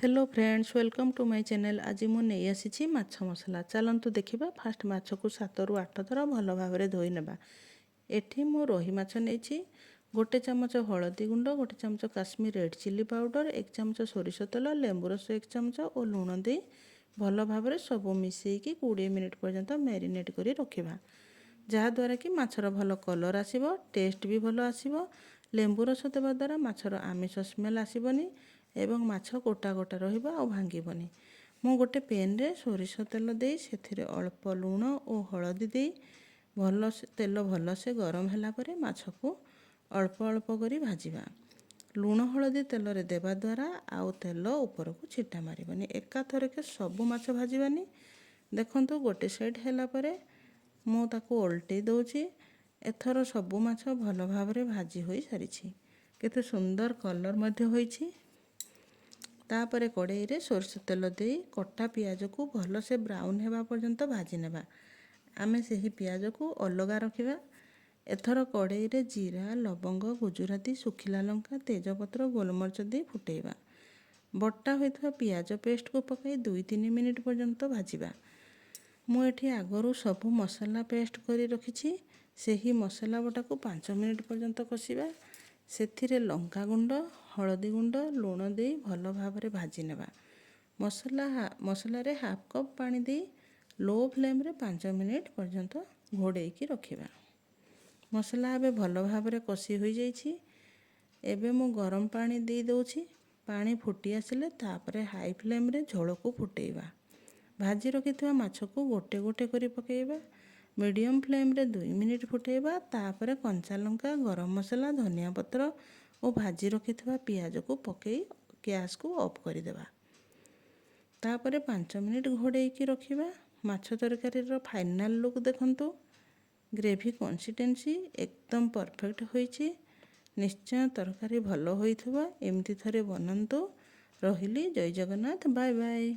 Hello friends, welcome to my channel. ଆଜି ମୁଁ ନେଇ ଆସିଛି ମାଛ ମସଲା। ଚାଲନ୍ତୁ ଦେଖିବା। ଫାଷ୍ଟ ମାଛକୁ 7ରୁ 8 ଥର ଭଲ ଭାବରେ ଧୋଇ ନେବା। ଏଠି ମୁଁ ରୋହି ମାଛ ନେଇଛି। ଗୋଟେ ଚାମଚ ହଳଦୀ ଗୁଣ୍ଡ, ଗୋଟେ ଚାମଚ କାଶ୍ମୀର ରେଡ଼୍ ଚିଲି ପାଉଡ଼ର, 1 ଚାମଚ ସୋରିଷ ତେଲ, ଲେମ୍ବୁ ରସ 1 ଚାମଚ ଓ ଲୁଣ ଦେଇ ଭଲ ଭାବରେ ସବୁ ମିଶାଇକି 20 ମିନିଟ୍ ପର୍ଯ୍ୟନ୍ତ ମ୍ୟାରିନେଟ୍ କରି ରଖିବା, ଯାହାଦ୍ୱାରା କି ମାଛର ଭଲ କଲର୍ ଆସିବ, ଟେଷ୍ଟ ବି ଭଲ ଆସିବ। ଲେମ୍ବୁ ରସ ଦେବା ଦ୍ୱାରା ମାଛର ଆମିଷ ସ୍ମେଲ୍ ଆସିବନି ଏବଂ ମାଛ ଗୋଟା ଗୋଟା ରହିବ ଆଉ ଭାଙ୍ଗିବନି। ମୁଁ ଗୋଟେ ପେନ୍ରେ ସୋରିଷ ତେଲ ଦେଇ ସେଥିରେ ଅଳ୍ପ ଲୁଣ ଓ ହଳଦୀ ଦେଇ ଭଲ ତେଲ ଭଲସେ ଗରମ ହେଲା ପରେ ମାଛକୁ ଅଳ୍ପ ଅଳ୍ପ କରି ଭାଜିବା। ଲୁଣ ହଳଦୀ ତେଲରେ ଦେବା ଦ୍ୱାରା ଆଉ ତେଲ ଉପରକୁ ଛିଟା ମାରିବନି। ଏକାଥରକେ ସବୁ ମାଛ ଭାଜିବାନି। ଦେଖନ୍ତୁ, ଗୋଟେ ସାଇଡ଼୍ ହେଲା ପରେ ମୁଁ ତାକୁ ଓଲଟେଇ ଦେଉଛି। ଏଥର ସବୁ ମାଛ ଭଲ ଭାବରେ ଭାଜି ହୋଇସାରିଛି। କେତେ ସୁନ୍ଦର କଲର୍ ମଧ୍ୟ ହୋଇଛି। ତାପରେ କଡ଼େଇରେ ସୋରିଷ ତେଲ ଦେଇ କଟା ପିଆଜକୁ ଭଲସେ ବ୍ରାଉନ୍ ହେବା ପର୍ଯ୍ୟନ୍ତ ଭାଜି ନେବା। ଆମେ ସେହି ପିଆଜକୁ ଅଲଗା ରଖିବା। ଏଥର କଡ଼େଇରେ ଜିରା, ଲବଙ୍ଗ, ଗୁଜୁରାତି, ଶୁଖିଲା ଲଙ୍କା, ତେଜପତ୍ର, ଗୋଲମରିଚ ଦେଇ ଫୁଟେଇବା। ବଟା ହୋଇଥିବା ପିଆଜ ପେଷ୍ଟକୁ ପକାଇ 2-3 ମିନିଟ୍ ପର୍ଯ୍ୟନ୍ତ ଭାଜିବା। ମୁଁ ଏଠି ଆଗରୁ ସବୁ ମସଲା ପେଷ୍ଟ କରି ରଖିଛି। ସେହି ମସଲା ବଟାକୁ 5 ମିନିଟ୍ ପର୍ଯ୍ୟନ୍ତ କଷିବା। ସେଥିରେ ଲଙ୍କା ଗୁଣ୍ଡ, ହଳଦୀ ଗୁଣ୍ଡ, ଲୁଣ ଦେଇ ଭଲ ଭାବରେ ଭାଜି ନେବା। ମସଲାରେ ହାଫ୍ କପ୍ ପାଣି ଦେଇ ଲୋ ଫ୍ଲେମ୍ରେ 5 ମିନିଟ୍ ପର୍ଯ୍ୟନ୍ତ ଘୋଡ଼େଇକି ରଖିବା। ମସଲା ଏବେ ଭଲ ଭାବରେ କଷି ହୋଇଯାଇଛି। ଏବେ ମୁଁ ଗରମ ପାଣି ଦେଇ ଦେଉଛି। ପାଣି ଫୁଟି ଆସିଲେ ତାପରେ ହାଇ ଫ୍ଲେମ୍ରେ ଝୋଳକୁ ଫୁଟେଇବା। ଭାଜି ରଖିଥିବା ମାଛକୁ ଗୋଟେ ଗୋଟେ କରି ପକାଇବା। ମିଡ଼ିୟମ୍ ଫ୍ଲେମ୍ରେ 2 ମିନିଟ୍ ଫୁଟେଇବା। ତାପରେ କଞ୍ଚା ଲଙ୍କା, ଗରମ ମସଲା, ଧନିଆ ପତ୍ର ଓ ଭାଜି ରଖିଥିବା ପିଆଜକୁ ପକାଇ ଗ୍ୟାସ୍କୁ ଅଫ୍ କରିଦେବା। ତାପରେ 5 ମିନିଟ୍ ଘୋଡ଼େଇକି ରଖିବା। ମାଛ ତରକାରୀର ଫାଇନାଲ୍ ଲୁକ୍ ଦେଖନ୍ତୁ। ଗ୍ରେଭି କନସିଷ୍ଟେନ୍ସି ଏକଦମ ପରଫେକ୍ଟ ହୋଇଛି। ନିଶ୍ଚୟ ତରକାରୀ ଭଲ ହୋଇଥିବ। ଏମିତି ଥରେ ବନାନ୍ତୁ। ରହିଲି, ଜୟ ଜଗନ୍ନାଥ, ବାଏ ବାଏ।